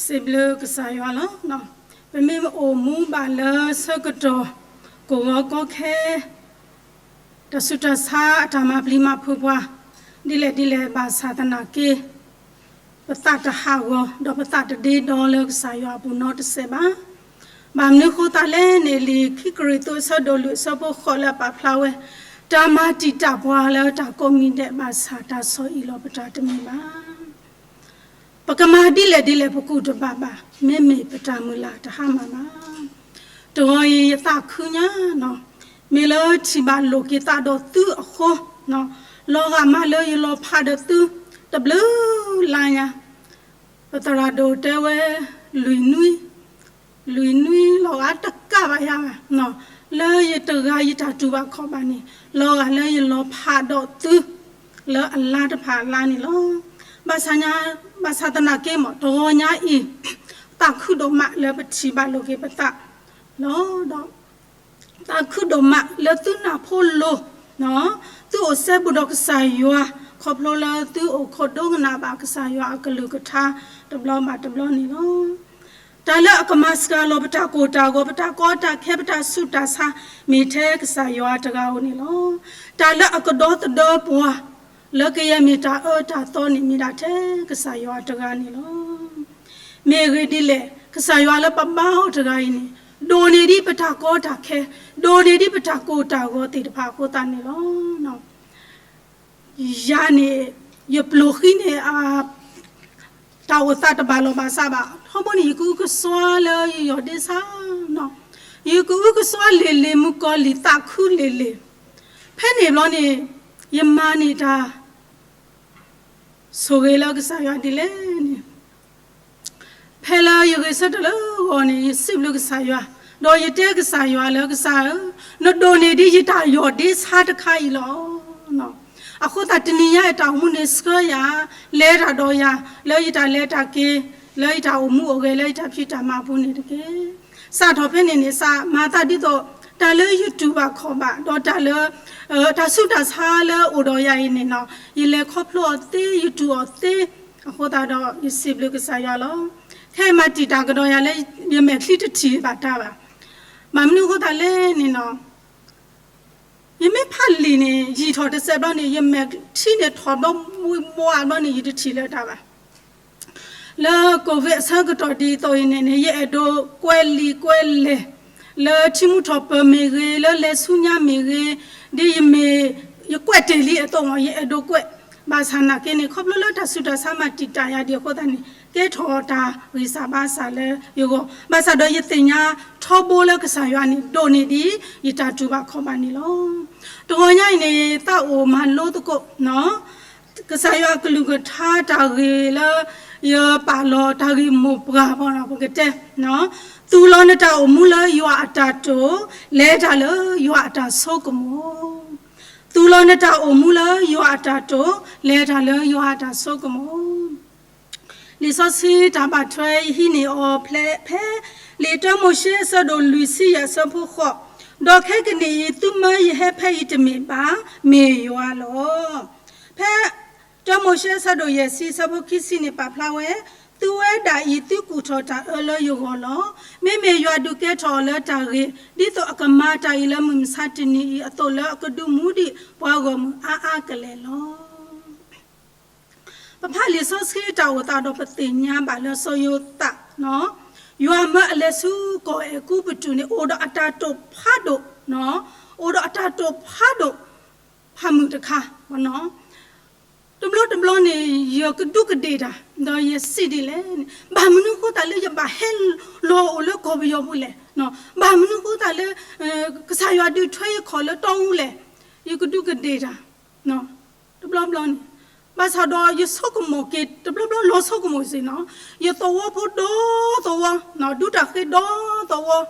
စံးဘျုးကစၢ်ယွၤလီၤ. ပမ့ၢ်အိၣ်မူဘၣ်လၢဆၢကတီၢ် ကီၢ်ဂီၤကီခဲ တၢ်ဆူးတၢ်ဆါအတၢ်မၤပျံၤမၤဖုးပှၤ ဒ်လဲၣ်ဒ်လဲၣ်ဘၣ်ဆၣ်သနာ်က့ ပသးတဟးဂီၤ ဒီးပသးတဒ့ဒီလၢကစၢ်ယွၤအပူၤနီတစဲးဘၣ်. ဘၣ်မနုၤဃိသတးလဲၣ်န့ၣ် လံာ်ခံကရံၣ်သူးအဆၢဒိၣ်လွံၢ်အဆၢဖိဃိးလၢအပာ်ဖျါဝဲ, တၢ်မၤတံာ်တာ်ပှၤလၢတၢ်ကိးမံၤဒဲးဘၣ်ဆၣ် တၢ်ဆီၣ်အံၤလီၤပတၢ်တမ့ၢ်ဘၣ်. ပကမၤဒ်လဲၣ်ဒ်လဲၣ်ပကူၣ်တဘၣ်ဘၣ်, မ့မ့ၢ်ပတၢ်မုၢ်လၢ်တဟါမၢ်ဘၣ်. တဂီၤအံၤယသးခုညါနီၤ, မ့ၢ်လၢထံၣ်ဘၣ်လိာ်က့ၤသးဒီးသုအဃိ, လီၤဂာ်မးလၢယလီၤဖးဒီးသု တဘျုးလါညါ, ပသရၣ်ဒိၣ်တဲဝဲ လွံၢ်နွံ လွံၢ်နွံလီၤဂာ်တကးဘၣ်ယၤဘၣ်, လၢယတဂၤယတၢ်တူၢ်ဘၣ်ခီၣ်ဘၣ်န့ၣ် လီၤဂာ်လၢယလီၤဖးဒီးသု လၢအလါတဖၣ်အလါန့ၣ်လီၤ. ဘၣ်ဆၣ်ညါ, ဘၣ်ဆၣ်သနာ်က့မ့ၢ် တဂီၤညါအံၤ သးခုဒိၣ်မးလၢပထံၣ်ဘၣ်လိာ်က့ၤပသးလီၤ. ဒီး သးခုဒိၣ်မးလၢသုနၢ်ဖိလိၤ, သုအိၣ်စဲဘူးဒီးကစၢ်ယွၤ ခီဖျိလၢသုအိၣ်ခိးဒိကနၣ်ဘၣ်ကစၢ်ယွၤအကလုၢ်ကထါတဘျီဘၣ်တဘျီန့ၣ်လီၤ. တၢ်လၢအကမၤစှၤလီၤပတၢ်ကိၢ်တၢ်ဂီၤ ပတၢ်ကီတၢ်ခဲ ပတၢ်ဆူးတၢ်ဆါ မ့ၢ်ထဲကစၢ်ယွၤတဂၤဧိၤန့ၣ်လီၤ. တၢ်လၢအကဒီသဒၢပှၤ လၢကယဲၢ်မ့ၢ်တၢ်အၢတၢ်သီန့ၣ် မ့ၢ်ဒၣ်ထဲကစၢ်ယွၤတဂၤန့ၣ်လီၤ. မ့ၢ်အဂ့ၢ်ဒ်လဲၣ် ကစၢ်ယွၤလၢပဘါအီၤတဂၤအံၤန့ၣ် ဒိၣ်န့ၢ်ဒံးပတၢ်ကီတၢ်ခဲ, ဒိၣ်န့ၢ်ဒံးပတၢ်ကိၢ်တၢ်ဂီၤသ့ၣ်တဖၣ်အဃိသတးန့ၣ်လီၤ. ယၤန့ၣ် ယပျိၢ်ဃံန့ၣ် တၢ်အိၣ်သးတဘၣ်လီၢ်ဘၣ်စးဘၣ်. ထီဘိန့ၣ် ယကအုကစွါလၢယယီၢ်ဒ့ဆါ, ယကအုကစွါလ့ၢ်လ့ၢ် မုၣ်ကီၤလံၢ်သးခုလ့ၢ်လ့ၢ်. ဖဲန့ၣ်ဘျီန့ၣ် ယမၤန့ၢ်တၢ်ဆိၣ်ဂ့ၤလၢကစၢ်ယွၤဒ်လဲၣ်န့ၣ် ဖဲလၢယဂဲၤဆၢထၢၣ်လၢဂီၢ်န့ၣ် ယစံးဘျုးကစၢ်ယွၤ, ဒီးယတဲကစၢ်ယွၤလၢကစၢ်ဧၢ, နဒိၣ်န့ၢ်ဒံးယတၢ်ယီၢ်ဒ့ဆါတခါအံၤလီၤ. အဃိသတးတနံၤညါအတၢ်အိၣ်မူန့ၣ်ဆှၢယၤ, လဲၤတၢ်ဒီးယၤ, လၢယတၢ်လဲၤတၢ်က့ၤ, လၢယတၢ်အိၣ်မူအိၣ်ဂဲၤ လၢယတၢ်ဖံးတၢ်မၤအပူၤန့ၣ်တက့ၢ်. စးထီၣ်ဖဲန့ၣ်န့ၣ် စးမၤသးဒ်သိး တၢ်လၢယတူၢ်ဘၣ်ခီၣ်ဘၣ် ဒီးတၢ်လၢ တၢ်ဆူးတၢ်ဆါလၢအိၣ်ဒီးယၤအံၤန့ၣ်နီၤ ယလဲၤခီဖျိအီၤသ့ ယတူၢ်အီၤသ့, အဃိသတးဒီး ယစံးဘျုးကစၢ်ယွၤလီၤ. ခဲအံၤမၤတံာ်တာ်ကဒီးယၤလၢ ယမဲာ်ချံတထံၣ်ဘၣ်တၢ်ဘၣ်. ဘၣ်မနုၤအဃိသတးလဲၣ်န့ၣ်နီၤ ယမ့ၢ်ဖးလံာ်န့ၣ် ယံာ်ထီၣ်တစဲးဘျီန့ၣ် ယမဲာ်ထံန့ၣ်ထီၣ်ဘျီ ဘှါဘျီန့ၣ် ယတထံၣ်လၢၤတၢ်ဘၣ်. လၢ COVID အဆၢကတီၢ်ဒ်သိးအံၤန့ၣ်န့ၣ် ယအဲၣ်ဒိးကွဲးလံာ်ကွဲးလဲၢ် လၢထံမူထီၣ်ပၢၢ်မ့ၢ်ဂ့ၤ လၢလဲၤဆူညါမ့ၢ်ဂ့ၤ, ဒ်ယမ့ၢ် ယကွဲးတ့ၢ်လံအသိးမ့ၢ် ယအဲၣ်ဒိးကွဲး, ဘၣ်ဆၣ်နာ်က့န့ၣ် ခီဖျိလၢတၢ်ဆူးတၢ်ဆါမၤတံာ်တာ်ယၤဒံးအဃိသတးန့ၣ် ကဲထီၣ်တၢ်ဂံၢ်စၢ်ဘါစၢ်လၢယဂီၢ်, ဘၣ်ဆၣ်ဒီးယသ့ၣ်ညါထီဘိလၢကစၢ်ယွၤန့ၣ် ဒိၣ်န့ၢ်ဒံးယတၢ်တူၢ်ဘၣ်ခီၣ်ဘၣ်န့ၣ်လီၤ. တဂီၤညါအံၤန့ၣ် သးအိၣ်မၤလိသကိး ကစၢ်ယွၤအကလုၢ်ကထါတၢ်ဂ့ၢ်လၢ ယပာ်လီၤတၢ်ဂ့ၢ်မိၢ်ပှၢ်ဘၣ်နီၤ ပကတဲ, သူၣ်လီၤနတၢ်အိၣ်မူလၢယွၤအတၢ်တိာ်, လဲၤတၢ်လၢယွၤအတၢ်ဆိကမိၣ်, သူၣ်လီၤနတၢ်အိၣ်မူလၢယွၤအတၢ်တိာ်, လဲၤတၢ်လၢယွၤအတၢ်ဆိကမိၣ်. လံာ်စီဆှံတၢ်ဘၣ်ထွဲယဟံးန့ၢ်အီၤဖဲ ဖဲလံာ်တၢမိၤၡ့အဆၢဒိၣ်လွံၢ်ဆံယဲၢ်အဆၢဖိဃိး, ဒီးခဲကနံၣ်အံၤ သုမၢယဟဲဖဲအံၤတမ့ၢ်ဘၣ်, မ့ၢ်ယွၤလီၤ. ဖဲတၢမိၤၡ့အဆၢဒိၣ်ယဲၢ်ဆံအဆၢဖိခံဆံန့ၣ်ပာ်ဖျါဝဲ, သုဝဲဒၣ်အံၤသုကူၣ်ထီၣ်တၢ်အၢလၢယဂီၢ်လီၤ. မ့မ့ၢ်ယွၤဒုးကဲထီၣ်အီၤလၢတၢ်ဂ့ၤ, ဒ်သိးအကမၤတၢ်အံၤလၢမုၢ်မဆါတနံၤအံၤအသိးလၢအကဒုးမူဒံးပှၤဂီၢ်မုၢ်အါအါကလဲာ်လီၤ. ပဖးလံာ်စီဆှံတၢ်အိၣ်သးဒီးပသ့ၣ်ညါဘၣ်လၢစီၤယိၤသး, ယွၤမၢအလဲၤဆူကီၢ်အဲၤကူပတူးန့ၣ် အိၣ်ဒီးအတၢ်တိာ်ဖးဒိၣ်, အိၣ်ဒီးအတၢ်တိာ်ဖးဒိၣ် ဖးမုၢ်တခါ, တဘျီတဘျီန့ၣ် ယကဒူးကဒ့ၣ်တၢ် ဒီးယစံးဒ်လဲၣ်န့ၣ် ဘၣ်မနုၤအဃိသတးလၢယဘၣ်ဟဲလီၤအိၣ်လၢကီၢ်ပယီၤပူၤလဲၣ်, ဘၣ်မနုၤအဃိသတးလၢ ကစၢ်ယွၤဒုးထွဲယခီၣ်လၢတီအူလဲၣ်, ယကဒူးကဒ့ၣ်တၢ် တဘျီဘျီန့ၣ်, ဘၣ်ဆၣ်ဒီးယဆိကမိၣ်က့ၤ တဘျီဘျီလီၤဆိကမိၣ်စ့ၢ်နီၤ, ယသဝီဖိဒီသဝီ, ဒူတၢ်ဃ့ဒီသဝီ,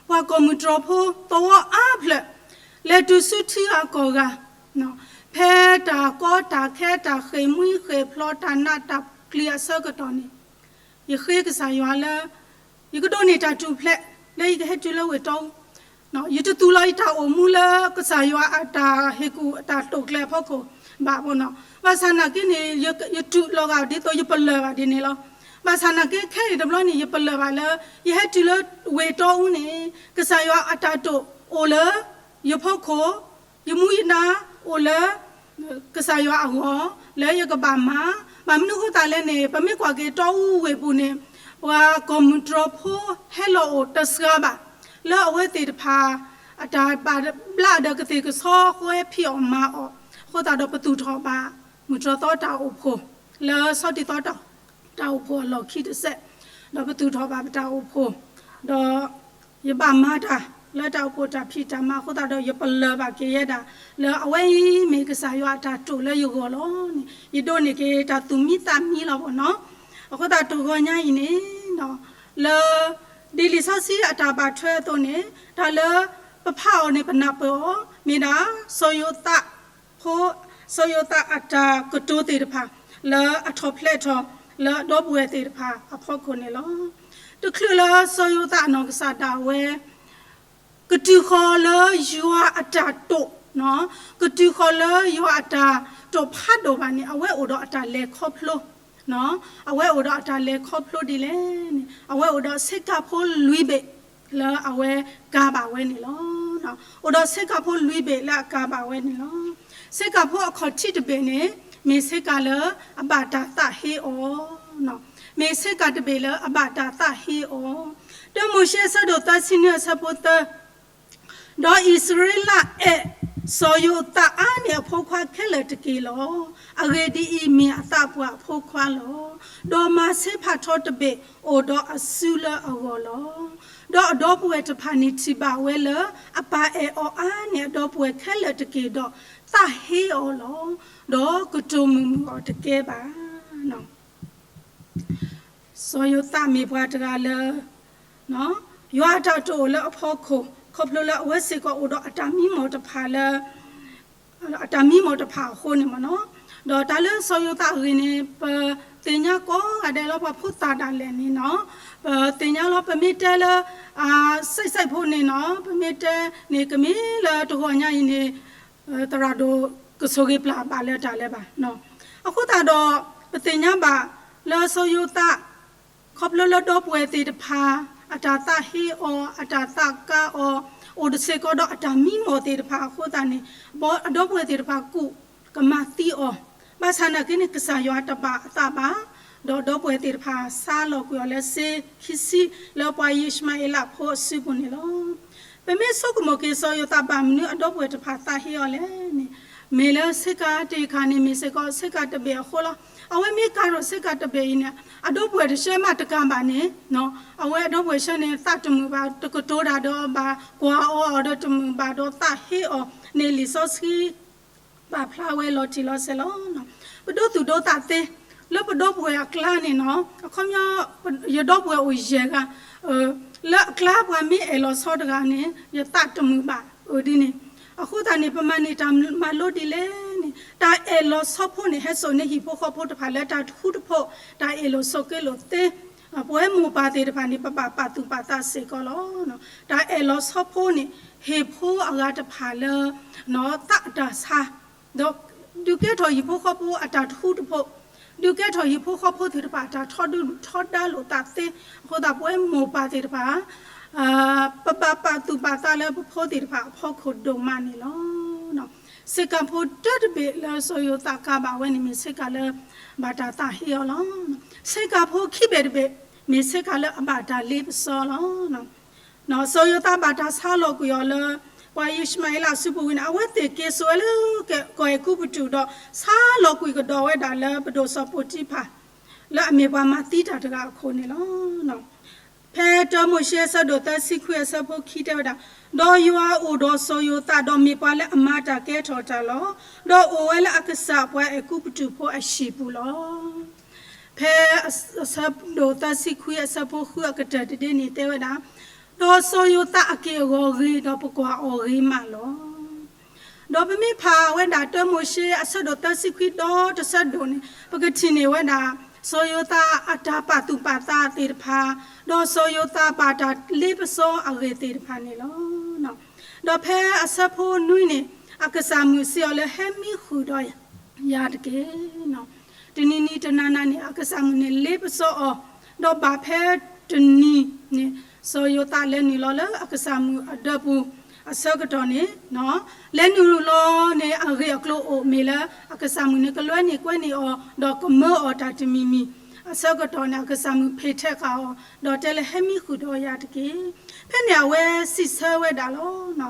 ပှၤကီၢ်မုၢ်တြီၤဖိသဝီအါဖျၢၣ်, လဲၤတုၤဆူထံဂၤကီၢ်ဂၤ, ဖဲတၢ်ကီတၢ်ခဲတၢ်ဃ့ၢ်မှံဃ့ၢ်ဖျိးတၢ်နးတၢ်ကျံၤအဆၢကတီၢ်န့ၣ်, ယဃ့ကစၢ်ယွၤလၢ ယကဒိးန့ၢ်တၢ်ထူၣ်ဖျဲး လၢယကဟဲတုၤလၢဝ့ၢ်တီအူ, ယတသူၣ်လီၤယတၢ်အိၣ်မူလၢကစၢ်ယွၤအတၢ်ဟ့ၣ်ကူၣ်အတၢ်တိာ်ကျဲၤအဖီခိၣ်ဘၣ်ဘၣ်နီၤ, ဘၣ်ဆၣ်နာ်က့န့ၣ် ယတူၢ်လီၤဂာ်ဒ်သိးယပလၢၢ်ဘၣ်ဒ်န့ၣ်လီၤ. ဘၣ်ဆၣ်နာ်က့ခဲအံၤတဘျီန့ၣ် ယပလၢၢ်ဘၣ်လၢ ယဟဲတုၤလၢဝ့ၢ်တီအူန့ၣ် ကစၢ်ယွၤအတၢ်တိာ်အိၣ်လၢယဖီခိၣ်, ယမူယဒါအိၣ်လၢ ကစၢ်ယွၤအဂီၢ် လၢယကဘၣ်မၤ, ဘၣ်မနုၤအဃိသတးလဲၣ်န့ၣ် ပမ့ၢ်ကွၢ်က့ၤတီအူဝ့ၢ်ပူၤန့ၣ် ပှၤကီၢ်မုၢ်တြီၤဖိဟဲလီၤအိၣ်တစှၤဘၣ်, လၢအဝဲသ့ၣ်တဖၣ် အတၢ်ဘၣ်ဘျးဒီးကသ့ၣ်ကဆီဃီဖံးအီၣ်မၤအီၣ်, အဃိသတးဒီးပသူၣ်ထီၣ်ဘၣ် မုၢ်တြီၤသီတၢ်အိၣ်ဖှိၣ် လၢဆီတံၢ်သီ တၢ်အိၣ်ဖှိၣ်အလီၢ်ခံတစဲး, ဒီးပသူၣ်ထီၣ်ဘၣ်ပတၢ်အိၣ်ဖှိၣ်, ဒီးယဘၣ်မၤတၢ်လၢတၢ်အိၣ်ဖှိၣ်တၢ်ဖံးတၢ်မၤအဃိသတးဒီး ယပလၢၢ်ဘၣ်က့ၤယဲဒၣ် လၢအဝဲအံၤမ့ၢ်ကစၢ်ယွၤအတၢ်တိာ်လၢယဂီၢ်လီၤန့ၣ် ယဒိးန့ၢ်က့ၤတၢ်သူၣ်မံသးမံလီၤပနီၤ. အဃိသတးတဂီၤညါအံၤန့ၣ် လၢ ဒ်လံာ်စီဆှံအတၢ်ဘၣ်ထွဲအသိးန့ၣ် တၢ်လၢပဖးအီၤန့ၣ် ပနၢ်ပၢၢ်အီၤ မ့ၢ်ဒၣ် စီၤယိၤသးဖိ စီၤယိၤသးအတၢ်ကတိၤသ့ၣ်တဖၣ် လၢအထီၣ်ဖျဲးထီၣ်လၢအဒီပုၢ်ဝဲၢ်သ့ၣ်တဖၣ်အဖီခိၣ်န့ၣ်လီၤ. တချုးလၢစီၤယိၤသးအနီၢ်ကစၢ်ဒၣ်ဝဲ ကတုၤဃီၤလၢယွၤအတၢ်တိာ်, ကတုၤဃီၤလၢယွၤအတၢ်တိာ်ဖးဒိၣ်ဘၣ်န့ၣ် အဝဲအိၣ်ဒီးအတၢ်လဲၤခီဖျိ အဝဲအိၣ်ဒီးအတၢ်လဲၤခီဖျိဒ်လဲၣ်န့ၣ် အဝဲအိၣ်ဒီးဆ့ကၤဖိလွံၢ်ဘ့ၣ် လၢအဝဲကၤဘၣ်ဝဲန့ၣ်လီၤ. အိၣ်ဒီးဆ့ကၤဖိလွံၢ်ဘ့ၣ်လၢအကၤဘၣ်ဝဲန့ၣ်လီၤ. ဆ့ကၤဖိအခီၣ်ထံးတဘ့ၣ်န့ၣ် မ့ၢ်ဆ့ကၤလၢအဘၣ်တၢ်သးဟ့အီၤ, မ့ၢ်ဆ့ကၤတဘ့ၣ်လၢအဘၣ်တၢ်သးဟ့အီၤ. တၢမိၤၡ့အဆၢဒိၣ်သၢဆံနွံအဆၢဖိသၢ ဒီးအံၣ်စရ့လးအဲၣ်စီၤယိၤသးအါန့ၢ်အဖိခွါခဲလၢာ်တက့ၢ်လီၤ. အဂ့ၢ်ဒ်အံၤ, မ့ၢ်အသးပှၢ်အဖိခွါလီၤ. ဒီးမၤဆ့ဖးထီတဘ့ၣ်အိၣ်ဒီးအစုလၢအဂီၢ်လီၤ. ဒီးအဒီပုၢ်ဝဲၢ်တဖၣ်န့ၣ်ထံၣ်ဘၣ်ဝဲလၢ အပၢ်အဲၣ်အီၤအါန့ၢ်အဒီပုၢ်ဝဲၢ်ခဲလၢာ်တက့ၢ်ဒီး သးဟ့အီၤလီၤ. ဒီးကတိၤမုာ်မုာ်အီၤတကဲဘၣ်. စီၤယိၤသးမ့ၢ်ပှၤတဂၤလၢ ယွၤအတၢ်တိာ်အိၣ်လၢအဖီခိၣ် ခီဖျိလၢအဝဲစ့ၢ်ကီးအိၣ်ဒီးအတၢ်မံမီၢ်တဖၣ်လၢ အတၢ်မံမီၢ်တဖၣ်အဃိန့ၣ်မ့ၢ်နီၤ, ဒီးတၢ်လၢစီၤယိၤသးအဂ့ၢ်န့ၣ် ပသ့ၣ်ညါကိးဂၤဒဲးလၢပှၤဖိသၣ်ဒၣ်လဲာ်န့ၣ်နီၤ, ပသ့ၣ်ညါလီၤ ပမ့ၢ်တဲလၢ စဲးစဲးဖိန့ၣ်နီၤ, ပမ့ၢ်တဲန့ၣ် ကမ့ၢ်လၢတဂီၤညါအံၤန့ၣ် သရၣ်ဒိၣ်ကဆိၣ်ဂ့ၤပျၢ်ဘၣ်လၢတၢ်လၢၤဘၣ်. အဃိသတးဒီး ပသ့ၣ်ညါဘၣ်လၢစီၤယိၤသး ခီဖျိလၢဒီပုၢ်ဝဲၢ်သ့ၣ်တဖၣ် အတၢ်သးဟ့အီၤ, အတၢ်သးကါအီၤ, အိၣ်တစ့ၢ်ကီးဒီးအတၢ်မံမီၢ်သ့ၣ်တဖၣ်အဃိသတးန့ၣ် အဒီပုၢ်ဝဲၢ်သ့ၣ်တဖၣ်ကူၣ်ကမၤသံအီၤ, ဘၣ်ဆၣ်နာ်က့န့ၣ် ကစၢ်ယွၤတဘၣ်အသးဘၣ်, ဒီးဒီပုၢ်ဝဲၢ်သ့ၣ်တဖၣ်ဆါလီၤကွံာ်အီၤလၢစ့ခံဆံ လၢပှၤယံးၡမၤအ့လးဖိအစုပူၤန့ၣ်လီၤ. ပမ့ၢ်ဆိကမိၣ်က့ၤစီၤယိၤသးဘၣ်မနုၤအဒီပုၢ်ဝဲၢ်တဖၣ်သးဟ့အီၤလဲၣ်န့ၣ်, မ့ၢ်လၢဆ့ကၤတခါန့ၣ် မ့ၢ်စ့ၢ်ကီးဆ့ကၤတဘ့ၣ်အဃိလီၤ. အဝဲမ့ၢ်ကၤထီၣ်ဆ့ကၤတဘ့ၣ်အံၤန့ၣ် အဒီပုၢ်ဝဲၢ်တဆှၢမးတကၤဘၣ်န့ၣ် အဝဲအဒီပုၢ်ဝဲၢ်ဆှၢန့ၣ် သးတမုာ်ဘၣ်, တကတိၤတၢ်ဒီးဘၣ်, ကွၢ်အီၤဒီးတမုာ်ဘၣ်ဒီးသးဟ့အီၤန့ၣ် လံာ်စီဆှံ ပာ်ဖျါဝဲလီၤတံၢ်လီၤဆဲးလီၤ. ပဒိသူၣ်ဒိသးသ့ လၢပဒီပုၢ်ဝဲၢ်အကျါန့ၣ်နီၤ, အခီပညီ ယဒီပုၢ်ဝဲၢ်အိၣ်ယဲၢ်ဂၤ, လၢအကျါပှၤမ့ၢ်အဲၣ်လီၤဆီတဂၤန့ၣ် ယသးတမုာ်ဘၣ်အဒ်န့ၣ်, အဃိသတးန့ၣ် ပမၤန့ၢ်တၢ်မၤလိဒ်လဲၣ်န့ၣ် တၢ်အဲၣ်လီၤဆီဖိန့ၣ် ဟဲစိာ်န့ၢ်ဟံၣ်ဖိဃီဖိတဖၣ်လၢတၢ်တဃူတဖိး, တၢ်အ့ၣ်လိာ်ဆိးက့လိာ်သ့, ပဝဲမိၢ်ပၢ်သ့ၣ်တဖၣ်န့ၣ် ပဘၣ်ပာ်သူၣ်ပာ်သးစ့ၢ်ကီးလီၤ. တၢ်အဲၣ်လီၤဆီဖိန့ၣ် ဟ့ၣ်ဖိအဂၤတဖၣ်လၢ သးအတၢ်ဆါ ဒီးဒုးကဲထီၣ်ဟံၣ်ဖိဃီဖိအတၢ်တဃူတဖိး, ဒုးကဲထီၣ်ဟံၣ်ဖိဃီဖိသ့ၣ်တဖၣ်အတၢ်ထီဒုၣ်ထီဒါလိာ်သးသ့, အဃိသတးပဝဲမိၢ်ပၢ်သ့ၣ်တဖၣ် ပဘၣ်ပာ်သူၣ်ပာ်သးလၢပဖိသ့ၣ်တဖၣ်အဖီခိၣ်ဒိၣ်မးန့ၣ်လီၤ. ဆ့ကၤဖိတၢတဘ့ၣ်လၢစီၤယိၤသးကၤဘၣ်ဝဲန့ၣ် မ့ၢ်ဆ့ကၤလၢ ဘၣ်တၢ်သးဟ့အီၤလီၤ. ဆ့ကၤဖိခံဘ့ၣ်တဘ့ၣ် မ့ၢ်ဆ့ကၤလၢအဘၣ်တၢ်လ့ပစီလီၤ. စီၤယိၤသးဘၣ်တၢ်ဆါလီၤကွံာ်အီၤလၢ ပှၤယံးၡမၤအ့လးအစုပူၤဝံၤန့ၣ် အဝဲသ့ၣ်က့ၤစိာ်ဝဲလၢကီၢ်အဲၤကူပတူးဒီး ဆါလီၤကွံာ်ကဒီးဝဲဒၣ်လၢပဒိၣ်စီၤပိၤတံဖၤ လၢအမ့ၢ်ပှၤမၤသံတၢ်တဂၤအခိၣ်န့ၣ်လီၤ. ဖဲတၢမိၤၡ့အဆၢဒိၣ်သၢဆံခွံအဆၢဖိခံတဲဝဲဒၣ်, ဒီးယွၤအိၣ်ဒီးစီၤယိၤသး ဒီးမ့ၢ်ပှၤလၢအမၤတၢ်ကဲထီၣ်တၢ်လီၤ. ဒီးအိၣ်ဝဲလၢအကစၢ်ပှၤအဲၤကူပတူးဖိအဟံၣ်ပူၤလီၤ. ဖဲအဆၢဒိၣ်သၢဆံခွံအဆၢဖိဃုအကတၢၢ်တဒ့န့ၣ်တဲဝဲဒၣ်, ဒီးစီၤယိၤသးအက့ၢ်အဂီၤဂ့ၤ ဒီးပကွၢ်အီၤဂ့ၤမးလီၤ. ဒီးပမ့ၢ်ဖးဝဲဒၣ်တၢမိၤၡ့အဆၢဒိၣ်သၢဆံခွံဒီတဆၢဒိၣ်န့ၣ် ပကထံၣ်န့ၢ်ဝဲဒၣ် စီၤယိၤသးအတၢ်ပာ်သူၣ်ပာ်သးသ့ၣ်တဖၣ်, ဒီးစီၤယိၤသးဘၣ်တၢ်လ့ပစီအဂ့ၢ်သ့ၣ်တဖၣ်န့ၣ်လီၤ. ဒီးဖဲအဆၢဖိနွံန့ၣ် အကစၢ်မုၣ်စံးအီၤလၢ ဟဲမံဃုာ်ဒီးယၤတက့ၢ်. တနံၤနံၤတနၤနၤန့ၣ် အကစၢ်မုၣ်န့ၣ်လ့ပစီအီၤ ဒီးဘၣ်ဖဲတနံၤန့ၣ် စီၤယိၤသးလဲၤနုာ်လီၤလၢအကစၢ်မုၣ်အဒၢးပူၤ အဆၢကတီၢ်န့ၣ် လဲၤနုာ်လီၤန့ၣ် အဂ့ၢ်အကျိၤအိၣ်မ့ၢ်လၢ အကစၢ်မုၣ်န့ၣ် ကလွဲန့ၢ်ကွဲန့ၢ်အီၤ ဒီးကမၢအီၤတၢ်တမံၤမံၤ အဆၢကတီၢ်န့ၣ် အကစၢ်မုၣ်ဖ့ၣ်ထဲးဃာ်အီၤ ဒီးတဲလၢ ဟဲမံဃုာ်ဒီးယၤတက့ၢ်. ဖဲန့ၣ်အဝဲစံးဆၢဝဲဒၣ်လီၤ.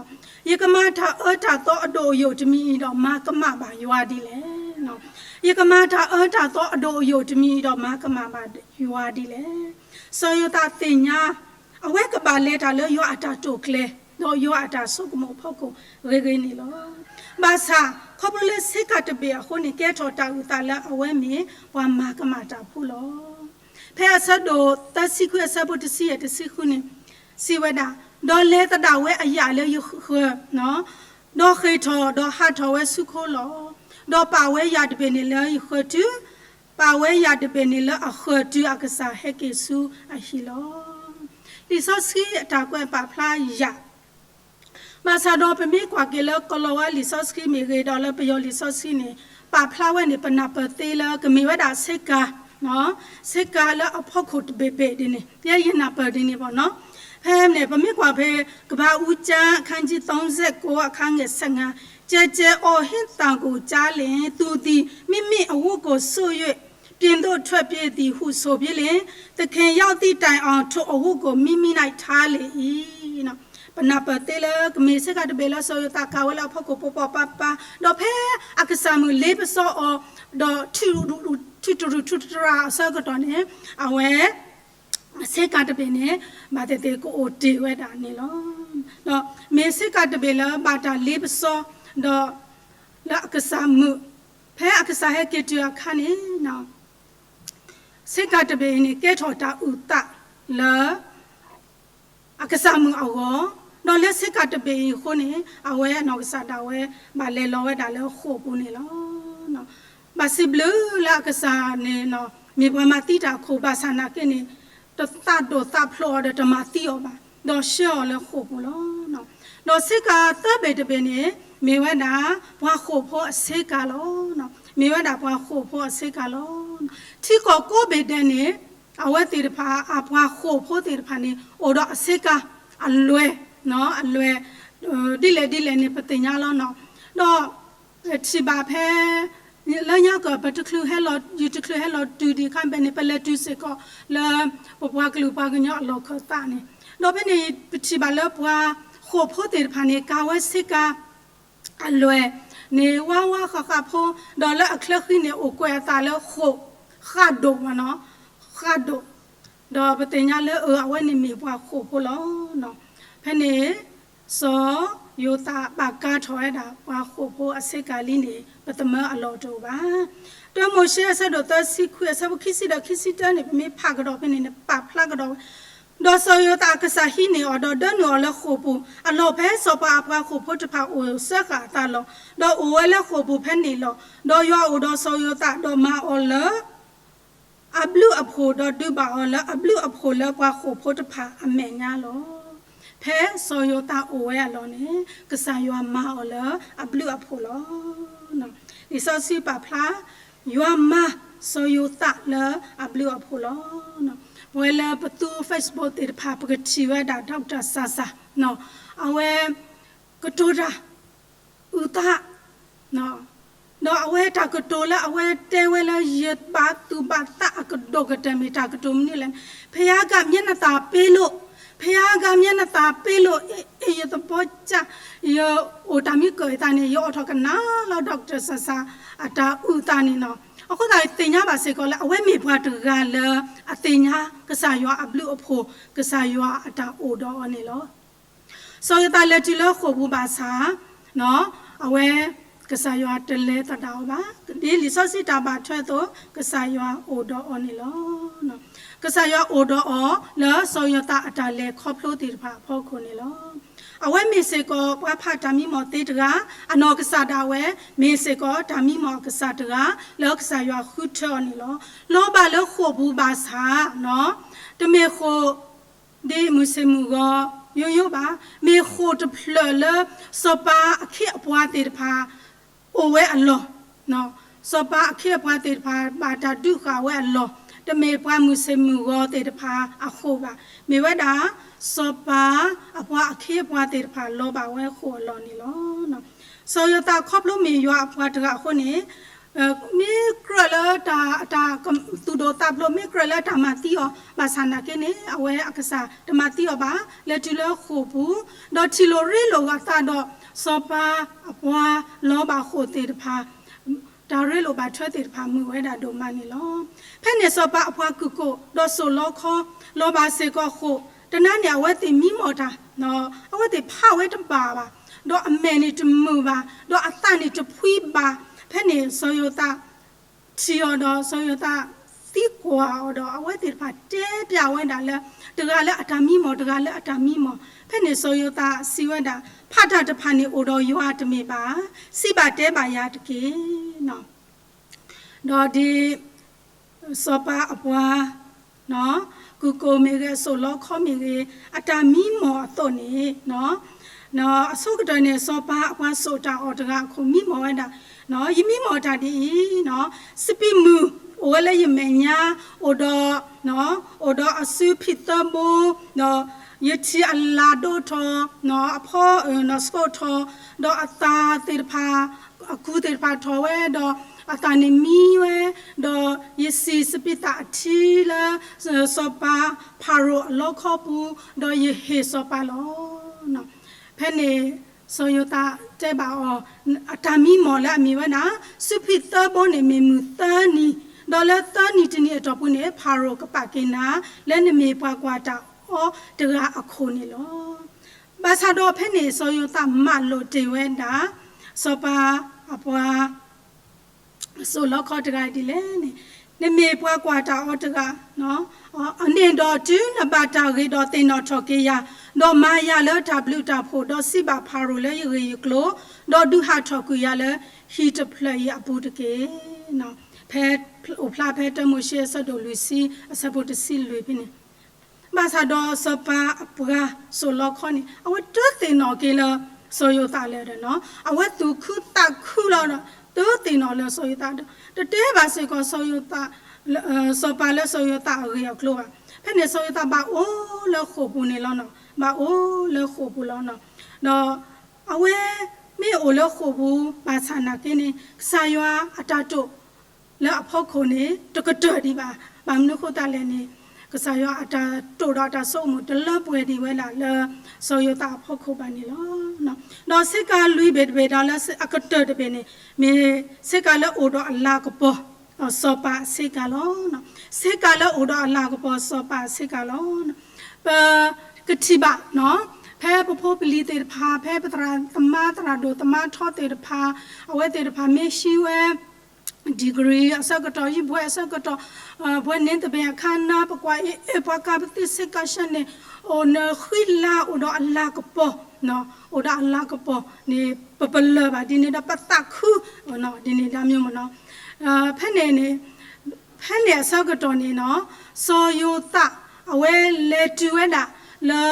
ယကမၤတၢ်အၢတၢ်သီအဒိၣ်အယိာ်တမံၤအံၤဒီး မၤကမၣ်ဘၣ်ယွၤဒ်လဲၣ်. ယကမၤတၢ်အၢတၢ်သီအဒိၣ်အယိာ်တမံၤအံၤဒီး မၤကမၣ်ဘၣ်ယွၤဒ်လဲၣ်. စီၤယိၤသးသ့ၣ်ညါ အဝဲကဘၣ်လဲၤတၢ်လၢယွၤအတၢ်တိာ်ကျဲၤ ဒီးယွၤအတၢ်ဆိကမိၣ်အဖီခိၣ်ဂ့ၤဂ့ၤန့ၣ်လီၤ. ဘၣ်ဆၣ် ခီဖျိလၢဆ့ကၤတဘ့ၣ်အဃိန့ၣ် ကဲထီၣ်တၢ်အုၣ်သးလၢအဝဲမ့ၢ်ပှၤမၤကမၣ်တၢ်ဖိလီၤ. ဖဲအဆၢဒိၣ်သၢဆံခွံအဆၢဖိတဆံယဲၢ်တဆံဃုန့ၣ် စံးဝဲဒၣ်, ဒီးလဲၤသဒၣ်ဝဲအယာ်လၢယဃၢၤ, ဒီးဃ့ၢ်ထီၣ်ဒီးဟးထီၣ်ဝဲဆူခိလီၤ. ဒီးပာ်ဝဲယၤတဘ့ၣ်န့ၣ်လၢယဃၢၤတုၤ, ပာ်ဝဲယၤတဘ့ၣ်န့ၣ်လၢအဃၢၤတုၤအကစၢ်ဟဲက့ၤဆူအဟံၣ်လီၤ. လံာ်စီဆှံအတၢ်ကွဲးပာ်ဖျါယၤ ဘၣ်ဆၣ်ဒီးပမ့ၢ်ကွၢ်က့ၤလၢကီၤလၤဝါလံာ်စီဆှံမ့ၢ်ဂ့ၤ ဒီးလၢပယီၤလံာ်စီဆှံန့ၣ် ပာ်ဖျါဝဲန့ၣ် ပနၢ်ပၢၢ်သ့လၢကမ့ၢ်ဝဲဒၣ်ဆ့ကၤ, ဆ့ကၤလၢအဖီခိၣ်တဘ့ၣ်ဘ့ၣ်ဒ်န့ၣ် ယဲယနၢ်ပၢၢ်ဒ်န့ၣ်ဘၣ်နီၤ. ဖဲန့ၣ် ပမ့ၢ်ကွၢ်ဖဲ ကဘၤအူကၠါ အခန်းကြီး သုံးဆယ့်ကိုး အခန်းငယ် ဆယ့်ငါး, ကျယ်ကျယ်အော်ဟစ်သံကိုကြားလျှင် သူသည်မိမိအဝတ်ကိုဆုတ်၍ ပြင်သို့ထွက်ပြေးသည်ဟုဆိုပြီးလျှင် သခင်ရောက်သည့်တိုင်အောင် ထိုအဝတ်ကိုမိမိ၌ထားလေ၏. ပနၢ်ပၢၢ်သ့လၢ ကမ့ၢ်ဆ့ကၤတဘ့ၣ်လၢစီၤယိၤသးကၤဝဲလၢအဖီခိၣ်ပိာ်ပိာ်ပၤပၤ, ဒီးဖဲအကစၢ်မုၣ်လ့ပစီအီၤ, ဒီး ထုးတရူးထုးတရၢ်အဆၢကတီၢ်န့ၣ် အဝဲ ဆ့ကၤတဘ့ၣ်န့ၣ် ဘၣ်သ့ၣ်သ့ၣ်ကအိၣ်တ့ၢ်ဝဲဒၣ်န့ၣ်လီၤ. ဒီးမ့ၢ်ဆ့ကၤတဘ့ၣ်လၢဘၣ်တၢ်လ့ပစီ, ဒီးလၢအကစၢ်မုၣ်, ဖဲအကစၢ်ဟဲက့ၤတုၤအခါန့ၣ် ဆ့ကၤတဘ့ၣ်အံၤန့ၣ် ကဲထီၣ်တၢ်အုၣ်သးလၢ အကစၢ်မုၣ်အဂီၢ်, ဒီးလၢဆ့ကၤတဘ့ၣ်အံၤအဃိန့ၣ် အဝဲအနီၢ်ကစၢ်ဒၣ်ဝဲ ဘၣ်လဲၤလီၤဝဲဒၣ်လၢဃိာ်ပူၤန့ၣ်လီၤ. ဘၣ်စံးဘျုးလၢအကစၢ်န့ၣ် မ့ၢ်ပှၤမၤသံတၢ်အခိၣ်ဘၣ်ဆၣ်နာ်က့န့ၣ် တသးဒိၣ်သးဖျိးအီၤဒီးတမၤသံအီၤဘၣ်, ဒီးဆှၢအီၤလၢဃိာ်ပူၤလီၤ. ဒီးဆ့ကၤသၢဘ့ၣ်တဘ့ၣ်န့ၣ် မ့ၢ်ဝဲဒၣ်ပှၤဃိာ်ဖိအဆ့ကၤလီၤ. မ့ၢ်ဝဲဒၣ်ပှၤဃိာ်ဖိအဆ့ကၤလီၤ. ထံကီၢ်ကိးဘ့ၣ်ဒဲးန့ၣ် အဝဲသ့ၣ်တဖၣ် အပှၤဃိာ်ဖိသ့ၣ်တဖၣ်န့ၣ် အိၣ်ဒီးအဆ့ကၤအလွဲၢ်, အလွဲၢ် ဒ်လဲၣ်ဒ်လဲၣ်န့ၣ် ပသ့ၣ်ညါလီၤနီၤ. ဒီး ထံၣ်ဘၣ်ဖဲ လၢညါကီၢ် ပတချုးဟဲလီၤ ယတချုးဟဲလီၤတုၤဒံးအခါဖဲန့ၣ် ပလဲၤတုၤစ့ၢ်ကီးလၢ ပပှၤကလုာ်ပှၤကညီအလီၢ်ခၢၣ်သးန့ၣ်, ဒီးဖဲန့ၣ် ပထံၣ်ဘၣ်လၢပှၤဃိာ်ဖိသ့ၣ်တဖၣ်န့ၣ် ကၤဝဲဆ့ကၤ အလွဲၢ်န့ၣ် ဝါဝါဃးဃးဖိ, ဒီးလၢအချၢဃံန့ၣ် အိၣ်ကွဲးအသးလၢဃိာ်, ဃးဒိၣ်မ့ၢ်နီၤ, ဃးဒိၣ်, ဒီးပသ့ၣ်ညါလၢအဝဲန့ၣ်မ့ၢ်ပှၤဃိာ်ဖိလီၤ. ဖဲန့ၣ် စီၤယိၤသးဘၣ်ကၤထီၣ်ဝဲဒၣ် ပှၤဃိာ်ဖိအဆ့ကၤလံန့ၣ် ပသမၢအလီၢ်တအိၣ်ဘၣ်. တၢမိၤၡ့အဆၢဒိၣ်သၢဆံခွံ အဆၢဖိခံဆံတၢန့ၣ် ပမ့ၢ်ဖးကဒီးဖဲန့ၣ်န့ၣ် ပာ်ဖျါကဒီးဝဲ ဒီးစီၤယိၤသးအကစၢ်ဟံးန့ၢ်အီၤ ဒီးဒၢနုာ်အီၤလၢဃိာ်ပူၤ, အလီၢ်ဖဲစီၤပၤအပှၤဃိာ်ဖိတဖၣ်အိၣ်စၢဃာ်အသးလီၤ. ဒီးအိၣ်ဝဲလၢဃိာ်ပူၤဖဲန့ၣ်လီၤ. ဒီးယွၤအိၣ်ဒီးစီၤယိၤသး ဒီးမၤအီၤလၢ အဘျုးအဖှိၣ်, ဒီးဒုးဘၣ်အီၤလၢအဘျုးအဖှိၣ်လၢပှၤဃိာ်ဖိတဖၣ်အမဲာ်ညါလီၤ. ဖဲစီၤယိၤသးအိၣ်ဝဲအလီၢ်န့ၣ် ကစၢ်ယွၤမၤအီၤလၢအဘျုးအဖှိၣ်လီၤ. လံာ်စီဆှံပာ်ဖျါ ယွၤမၤစီၤယိၤသးလၢအဘျုးအဖှိၣ်လီၤ. ပဝဲလၢပသူ Facebook သ့ၣ်တဖၣ် ပကထံၣ်ဝဲဒၣ် Doctor Sasa အဝဲ ကတိၤတၢ် အုၣ်သး, ဒီးအဝဲတၢ်ကတိၤလၢအဝဲတဲဝဲလၢ ယဘၣ်သူၣ်ဘၣ်သးအကဒိၣ်ကတၢၢ် မ့ၢ်တၢ်ကတိၤမနုၤလဲၣ်န့ၣ်, ဖယါကမျၢနသးပ့လိာ်, ဖယါကမျၢနသးပ့လိာ်, ယသဘီကၢ်, ယအိၣ်တၢ်မံကၢၢ်အသးန့ၣ် ယအိးထီၣ်ကနၣ်လီၤ Doctor Sasa အတၢ်အုၣ်သးန့ၣ်လီၤ. အဃိသတး သ့ၣ်ညါဘၣ်စ့ၢ်ကီးလၢ အဝဲမ့ၢ်ပှၤတဂၤလၢ အသ့ၣ်ညါကစၢ်ယွၤအဘျုးအဖှိၣ်, ကစၢ်ယွၤအတၢ်အိၣ်ဒီးအီၤန့ၣ်လီၤ. စီၤယိၤသးလဲၤတုၤလၢဃိာ်ပူၤဘၣ်ဆၣ်, အဝဲ ကစၢ်ယွၤတလဲၤသဒၣ်အီၤဘၣ်. ဒ်လံာ်စီဆှံတၢ်ဘၣ်ထွဲအသိး ကစၢ်ယွၤအိၣ်ဒီးအီၤန့ၣ်လီၤ. ကစၢ်ယွၤအိၣ်ဒီးအီၤလၢစီၤယိၤသးအတၢ်လဲၤခီဖျိသ့ၣ်တဖၣ်အဖီခိၣ်န့ၣ်လီၤ. အဝဲမ့ၢ်စ့ၢ်ကီးပှၤဖးတၢ်မံမီၢ်သ့တဂၤ, အနီၢ်ကစၢ်ဒၣ်ဝဲ မ့ၢ်စ့ၢ်ကီးတၢ်မံမီၢ်အကစၢ်တဂၤ လၢကစၢ်ယွၤဃုထၢအီၤန့ၣ်လီၤ. လီၤဘၣ်လၢဃိာ်ပူၤဘၣ်ဆၣ်, တမ့ၢ်ဃိာ် ဒ်မုၢ်ဆ့ၣ်မုၢ်ဂီၤ ယိယိဘၣ်, မ့ၢ်ဃိာ်တဖျၢၣ်လၢ စီၤပၤအခ့အပှၤသ့ၣ်တဖၣ် အိၣ်ဝဲအလီၢ်, စီၤပၤအခ့အပှၤသ့ၣ်တဖၣ် ဘၣ်တၢ်ဒုးဃာ်ဝဲအလီၢ် တမ့ၢ်ပှၤမုၢ်ဆ့ၣ်မုၢ်ဂီၤသ့ၣ်တဖၣ်အဃိာ်ဘၣ်, မ့ၢ်ဝဲဒၣ် စီၤပၤအပှၤအခ့အပှၤသ့ၣ်တဖၣ်လီၤဘၣ်ဝဲဃိာ်အလီၢ်န့ၣ်လီၤ. စီၤယိၤသးခီဖျိမ့ၢ်ယွၤအပှၤတဂၤအဃိန့ၣ် မ့ၢ်ကြၢးလၢတၢ် တၢ်သူၣ်ဒိၣ်သးဖျိး မ့ၢ်ကြၢးလၢတၢ်မၤသံအီၤ ဘၣ်ဆၣ်နာ်က့န့ၣ် အဝဲအကစၢ်တမၤသံအီၤဘၣ်, လဲၤတုၤလၢဃိာ်ပူၤ, ဒီးထံၣ်လိာ်ရ့လိာ်အသးဒီး စီၤပၤအပှၤလီၤဘၣ်ဃိာ်သ့ၣ်တဖၣ် တၢ်ရ့လိာ်ဘၣ်ထွဲသ့ၣ်တဖၣ်မုာ်ဝဲဒၣ်ဒိၣ်မးန့ၣ်လီၤ. ဖဲန့ၣ်စီၤပၤအပှၤကုၢ်ကိၣ် ဒီးစိာ်လီခီ လီၤဘၣ်စ့ၢ်ကီးဃိာ်, တနၤန့ၣ် အဝဲသ့ၣ်မံမီၢ်တၢ်, အဝဲသ့ၣ်ဖးဝဲတဘၣ်ဘၣ်, ဒီးအမဲာ်န့ၣ်တမုာ်ဘၣ်, ဒီးအသးန့ၣ်တဖှံဘၣ်. ဖဲန့ၣ်စီၤယိၤသး ထံၣ်အီၤဒီးစီၤယိၤသးသံကွၢ်အီၤဒီး အဝဲသ့ၣ်တဖၣ်တဲပျးဝဲဒၣ်လၢ တဂၤလၢအတၢ်မံမီၢ် တဂၤလၢအတၢ်မံမီၢ်. ဖဲန့ၣ်စီၤယိၤသးစံးဝဲဒၣ်, ဖးတၢ်တဖၣ်န့ၣ်အိၣ်ဒီးယွၤတမ့ၢ်ဘၣ်, စံးဘၣ်တဲဘၣ်ယၤတက့ၢ်. ဒီးဒ် စီၤပၤအပှၤ ကုၢ်ကိၣ်မ့ၢ်ဂ့ၤ စိာ်လီခီမ့ၢ်ဂ့ၤ အတၢ်မံမီၢ်အသိးန့ၣ် အဆိကတၢၢ်န့ၣ် စီၤပၤအပှၤစိာ်တၢ်အီၣ်တဂၤအခိၣ် မံမီၢ်ဝဲဒၣ်, ယမံမီၢ်တၢ်ဒ်အံၤ, စပံးမုၢ်အိၣ်ဝဲလၢယမဲာ်ညါ, အိၣ်ဒီး အိၣ်ဒီးအစုဖံးသၢဘိ, ဒီးယထံၣ်အလၤဒိၣ်ထီၣ်, အဖီအၢၣ်နီၢ်ဆှိးထီၣ်, ဒီးအသၣ်သ့ၣ်တဖၣ် အကူသ့ၣ်တဖၣ်ထီၣ်ဝဲ, ဒီးအသၣ်န့ၣ်မံဝဲ, ဒီးယစံၣ်စပံးသၣ်အထံလၢ စီၤပၤဖၤရိၤအလီခီပူၤ, ဒီးယဟ့ၣ်စီၤပၤလီၤ. ဖဲန့ၣ် စီၤယိၤသးတဲဘၣ်အီၤ, အတၢ်မံမီၢ်လၢအမ့ၢ်ဝဲဒၣ် စုဖံးသၢဘိန့ၣ် မ့ၢ်မုၢ်သၢနံၤ, ဒီးလၢသၢနံၤတနံၤအတီၢ်ပူၤန့ၣ် ဖၤရိၤကပာ်က့ၤနၤ လၢနမ့ၢ်ပှၤကွၢ်တၢ်အီၤတဂၤအခိၣ်န့ၣ်လီၤ. ဘၣ်ဆၣ်ဒီးဖဲန့ၣ် စီၤယိၤသးမၤလိာ်တ့ၢ်ဝဲဒၣ် စီၤပၤအပှၤ စိာ်လီခီတဂၤဒ်လဲၣ်န့ၣ်, နမ့ၢ်ပှၤကွၢ်တၢ်အီၤတဂၤ န့ၣ်ဒီးတုၤနဘၣ်တၢ်ဂ့ၤဒီးသ့ၣ်နီၣ်ထီၣ်က့ၤယၤ, ဒီးမၤယၤလၢတၢ်ဘျုးတၢ်ဖှိၣ်, ဒီးစံးဘၣ်ဖၤရိၤလၢယဂ့ၢ်ယကျိၤ, ဒီးဒုးဟးထီၣ်ကွံာ်ယၤလၢဟံၣ်တဖျၢၣ်အံၤအပူၤတက့ၢ်. ဖဲအိၣ်ဖျါဖဲတၢမိၤၡ့အဆၢဒိၣ်လွံၢ်ဆံ အဆၢဖိတဆံလွံၢ်ဖဲန့ၣ်, ဘၣ်ဆၣ်ဒီးစီၤပၤအပှၤစိာ်လီခီန့ၣ် အဝဲတသ့ၣ်နီၣ်က့ၤလၢစီၤယိၤသးလၢၤဒီး အဝဲသူၣ်ခုသးခုလီၤဒီး တသ့ၣ်နီၣ်လၢစီၤယိၤသးဒီး တတဲဘၣ်စ့ၢ်ကီးစီၤယိၤသး စီၤပၤလၢစီၤယိၤသးအဂ့ၢ်အကျိၤဘၣ်. ဖဲန့ၣ်စီၤယိၤသးဘၣ်အိၣ်လၢဃိာ်ပူၤန့ၣ်လီၤနီၤ, ဘၣ်အိၣ်လၢဃိာ်ပူၤလီၤနီၤ. ဒီးအဝဲမ့ၢ်အိၣ်လၢဃိာ်ပူၤ ဘၣ်ဆၣ်နာ်က့န့ၣ် ကစၢ်ယွၤအတၢ်တိာ် လၢအဖီခိၣ်န့ၣ် တကတၢၢ်ဒံးဘၣ်. ဘၣ်မနုၤဃိသတးလဲၣ်န့ၣ် ကစၢ်ယွၤအတၢ်တိာ်ဒီးအတၢ်ဆိကမိၣ်တလၢပှဲၤဒံးဝဲဒၣ်လၢ စီၤယိၤသးအဖီခိၣ်ဘၣ်န့ၣ်လီၤ. ဒီးဆ့ကၤလွံၢ်ဘ့ၣ်တဘ့ၣ်ဒီးလၢအကတၢၢ်တဘ့ၣ်န့ၣ် မ့ၢ်ဆ့ကၤလၢအိၣ်ဒီးအလၤကပီၤ စီၤပၤအဆ့ကၤလီၤ. ဆ့ကၤလၢအိၣ်ဒီးအလၤကပီၤစီၤပၤအဆ့ကၤလီၤ. ပကထံၣ်ဘၣ် ဖဲပဖိပလံၤသ့ၣ်တဖၣ် ဖဲပသရၣ်သမါသရၣ်ဒိၣ်သမါထီသ့ၣ်တဖၣ် အဝဲသ့ၣ်တဖၣ်မ့ၢ်ဟံးဝဲ degree အဆၢကတီၢ် ယံာ်ဘွဲ့အဆၢကတီၢ် ဘွဲ့န့ၣ်တဘ့ၣ်အခါနၤ ပကွၢ်အ့ၣ်အ့ၣ် ပှၤကးပသ့ၣ်ဆ့ကၤဆှၢန့ၣ် အိၣ်နဃံလၤ အိၣ်ဒီးအလၤကပီၤ အိၣ်ဒီးအလၤကပီၤန့ၣ် ပပလၢၢ်ဘၣ်ဒ်န့ၣ်ဒီး ပသးခု ဒ်န့ၣ်ဒါမ့ၢ်မ့ၢ်နီၤ. ဖဲန့ၣ်န့ၣ် ဖဲန့ၣ်အဆၢကတီၢ်န့ၣ်နီၤ စီၤယိၤသး အဝဲလဲၤတုၤဝဲဒၣ်လၢ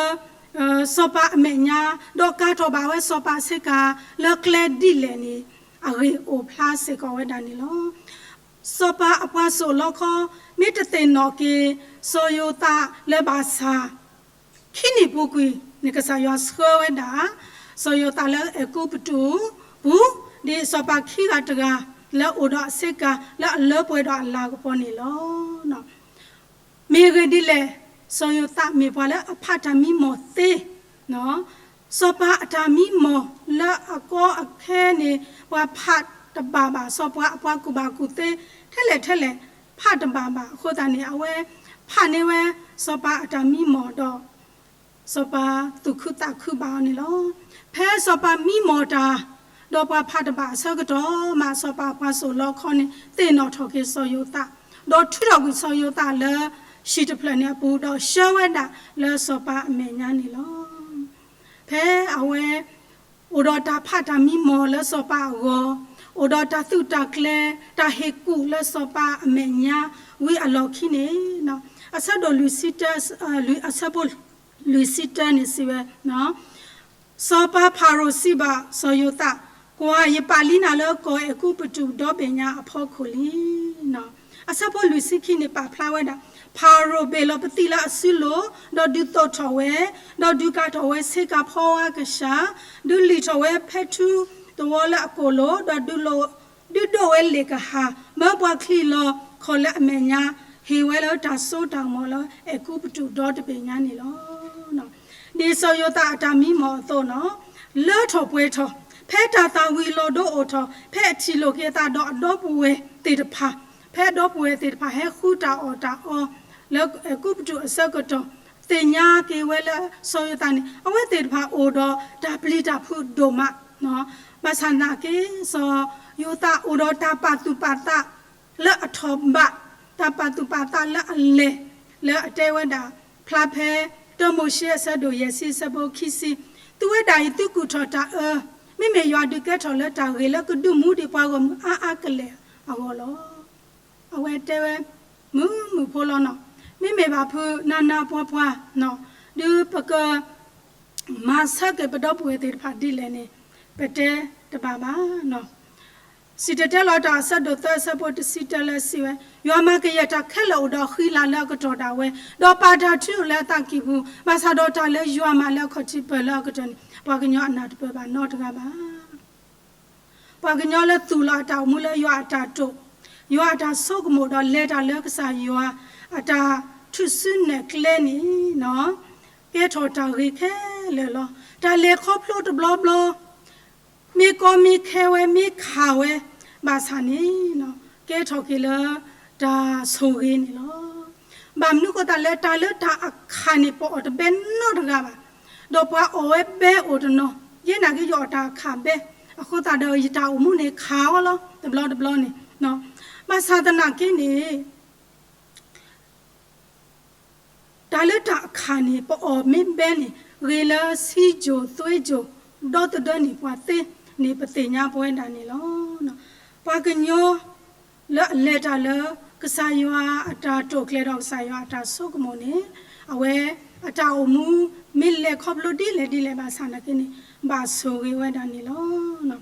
စီၤပၤအမဲာ်ညါ ဒီးကၤထီၣ်ဘၣ်ဝဲစီၤပၤဆ့ကၤ လၢကျဲဒ်လဲၣ်န့ၣ် အဂ့ၢ်အိၣ်ဖျါစ့ၢ်ကီးဝဲဒၣ်န့ၣ်လီၤ. စီၤပၤအပှၤစိာ်လီခီ မ့ၢ်တသ့ၣ်နီၣ်က့ၤ စီၤယိၤသးလၢဘၣ်ဆၣ် ခံနံၣ်ပူၤကွံာ်န့ၣ် ကစၢ်ယွၤဆှၢဝဲဒၣ် စီၤယိၤသးလၢအဲၤကူပတူးပူၤ ဒ်စီၤပၤခံဂၤတဂၤ လၢအိၣ်ဒီးအဆ့ကၤ လၢအလၢပှဲၤဒီးအလၤကပီၤန့ၣ်လီၤ. မ့ၢ်ဂ့ၢ်ဒ်လဲၣ်, စီၤယိၤသးမ့ၢ်ပှၤလၢအဖးတၢ်မံမီၢ်သ့, စီၤပၤအတၢ်မံမီၢ်လၢအကီအခဲန့ၣ် ပှၤဖးတဘၣ်ဘၣ်, စီၤပၤအပှၤကူၣ်ဘၣ်ကူၣ်သ့ ထဲလဲၣ်ထဲလဲၣ် ဖးတဘၣ်ဘၣ်. အဃိသတးန့ၣ် အဝဲဖးန့ၢ်ဝဲ စီၤပၤအတၢ်မံမီၢ်ဒီး စီၤပၤသူၣ်ခုသးခုဘၣ်အီၤန့ၣ်လီၤ. ဖဲစီၤပၤမံမီၢ်တၢ် ဒီးပှၤဖးတဘၣ်အဆၢကတီၢ်မး စီၤပၤအပှၤစိာ်လီခီန့ၣ် သ့ၣ်နီၣ်ထီၣ်က့ၤစီၤယိၤသး, ဒီးထုးထီၣ်ကွံာ်စီၤယိၤသးလၢဟံၣ်တဖျၢၣ်န့ၣ်အပူၤ ဒီးဆှၢဝဲဒၣ်လၢစီၤပၤအမဲာ်ညါန့ၣ်လီၤ. ဖဲအဝဲ အိၣ်ဒီးတၢ်ဖးတၢ်မံမီၢ်လၢစီၤပၤအဂီၢ်, အိၣ်ဒီးတၢ်သုးတၢ်ကျဲၤ တၢ်ဟ့ၣ်ကူၣ်လၢစီၤပၤအမဲာ်ညါ ဝံၤအလီၢ်ခံန့ၣ်, အဆၢဒိၣ်လွံၢ်ဆံတၢ အဆၢဖိလွံၢ်ဆံတၢန့ၣ်စံးဝဲ, စီၤပၤဖၤရိၤစံးဘၣ်စီၤယိၤသး, ကွၢ်, ယပာ်လံနၤလၢကီၢ်အဲၤကူပတူးဒီဘ့ၣ်ညါအဖီခိၣ်လံ. အဆၢဖိလွံၢ်ဆံခံန့ၣ် ပာ်ဖျါဝဲဒၣ် ဖၤရိၤဘ့ၣ်လီၤပသံလၢအစုလိၤ, ဒီးဒုးသိးထီၣ်ဝဲ, ဒီးဒုးကၤထီၣ်ဝဲဆ့ကၤဖီဝါကစၢ်, ဒုးလံၣ်ထီၣ်ဝဲဖဲထူသဝီလၢအကိၣ်လိၤ, ဒီးဒုးဒိၣ်ဝဲလ့ၣ်ကဟၣ်, မၢပှၤချံးလီၤခီၣ်လၢအမဲာ်ညါ, ဟ့ၣ်ဝဲလၢတၢ်စိတၢ်ကမီၤလၢအဲၤကူပတူးဒီတဘ့ၣ်ညါန့ၣ်လီၤ. ဒ်စီၤယိၤသးအတၢ်မံမီၢ်အသိးနီၤ, လၢထီၣ်ပှဲၤထီၣ်, ဖဲတၢ်သၣ်ဝံၤလီၤဒိအိၣ်ထီၣ်, ဖဲအထံၣ်လိာ်က့ၤအသးဒီးအဒီပုၢ်ဝဲၢ်သ့ၣ်တဖၣ်, ဖဲအဒီပုၢ်ဝဲၢ်သ့ၣ်တဖၣ်ဟဲဃုတၢ်အီၣ်တၢ်အီ လၢအဲၤကူပတူးအဆၢကတီၢ်, သ့ၣ်ညါက့ၤဝဲလၢစီၤယိၤသးန့ၣ် အဝဲသ့ၣ်တဖၣ်အိၣ်ဒီးတၢ်ပျံၤတၢ်ဖုးဒိၣ်မး, ဘၣ်ဆၣ်နာ်က့ စီၤယိၤသးအိၣ်ဒီးတၢ်ပာ်သူၣ်ပာ်သး လၢအထီၣ်ဘး, တၢ်ပာ်သူၣ်ပာ်သးလၢအလဲၢ်, လၢအတဲဝဲဒၣ် ဖျါဖဲ တၢမိၤၡ့အဆၢဒိၣ်ယဲၢ်ဆံအဆၢဖိခံဆံ, သုဝဲဒၣ်အံၤသုကူၣ်ထီၣ်တၢ်အၢ, မ့မ့ၢ်ယွၤဒုးကဲထီၣ်လၢတၢ်ဂ့ၤလၢကဒုးမူဒံးပှၤဂီၢ်မုၢ်အါအါကလဲာ်အဂီၢ်လီၤ. အဝဲတဲဝဲ မုာ်မုာ်ဖိလီၤနီၤ, မ့မ့ၢ်ဘၣ်ဖုးနးနးပှၤပှၤနီၤ, ဒုးပက မၤဆၢက့ၤပဒီပုၢ်ဝဲၢ်သ့ၣ်တဖၣ်ဒ်လဲၣ်န့ၣ် ပတဲတဘၣ်ဘၣ်နီၤ. စံၣ်တဲၤတဲလီၤတၢ်အဆၢဒိၣ်သၢအဆၢဖိတဆံတၢလၢစံးဝဲ, ယွၤမၤကယဲၢ်တၢ်ခဲလၢာ်အိၣ်ဒီးအဃံအလၤလၢအကတီၢ်ဒၣ်ဝဲ, ဒီးပာ်တၢ်ထုးအိၣ်လၢအသးကံၢ်ပူၤ, ဘၣ်ဆၣ်ဒီးတၢ်လၢယွၤမၤလၢအခီၣ်ထံးပၢၢ်လၢအကတၢၢ်န့ၣ် ပှၤကညီအနၢ်တပၢၢ်ဘၣ်နီတဂၤဘၣ်. ပှၤကညီလၢသူၣ်လီၤအတၢ်အိၣ်မူလၢယွၤအတၢ်တိာ်, ယွၤအတၢ်ဆိကမိၣ်ဒီးလဲၤတၢ်လၢကစၢ်ယွၤအတၢ်ထုးစုနဲၣ်ကျဲန့ၣ်နီၤ, ကဲထီၣ်တၢ်ဂ့ၤခဲလၢာ်လီၤ. တၢ်လဲၤခီဖျိတဘျီဘျီ မ့ၢ်ကီမ့ၢ်ခဲဝဲ မ့ၢ်ခးဝဲဘၣ်ဆၣ်န့ၣ်, ကဲထီၣ်က့ၤလၢတၢ်ဆိၣ်ဂ့ၤန့ၣ်လီၤ. ဘၣ်မနုၤအဃိသတးလဲၣ်, တၢ်လၢတၢ်အခၣ်န့ၣ် ပအီၣ်တဘဲနီတဂၤဘၣ်, ဒီးပှၤအီၣ်ဝဲဘဲအိၣ်တနီၤ, ယဲနာ်က့ယအီၣ်တၢ်အခၣ်ဘဲ, အဃိသတးဒီးယတၢ်အိၣ်မူန့ၣ်ခးအီၤလီၤ တဘျီတဘျီန့ၣ်, ဘၣ်ဆၣ်သနာ်က့န့ၣ် တၢ်လၢတၢ်အခၣ်န့ၣ် ပအီၣ်မ့ၢ်ဘဲန့ၣ် ဂ့ၤလၢဆံးကိၤသွံကိၤ ဒီသဒၢန့ၢ်ပှၤသ့န့ၣ် ပသ့ၣ်ညါပဝဲဒၣ်န့ၣ်လီၤ. ပှၤကညီလၢအလဲၤတၢ်လၢ ကစၢ်ယွၤအတၢ်တိာ်ကျဲၤဒီးကစၢ်ယွၤအတၢ်ဆိကမိၣ်န့ၣ်, အဝဲအတၢ်အိၣ်မူ မ့ၢ်လဲၤခီဖျိဒ်လဲၣ်ဒ်လဲၣ်ဘၣ်ဆၣ်နာ်က့န့ၣ် ဘၣ်ဆိၣ်ဂ့ၤဝဲဒၣ်န့ၣ်လီၤ.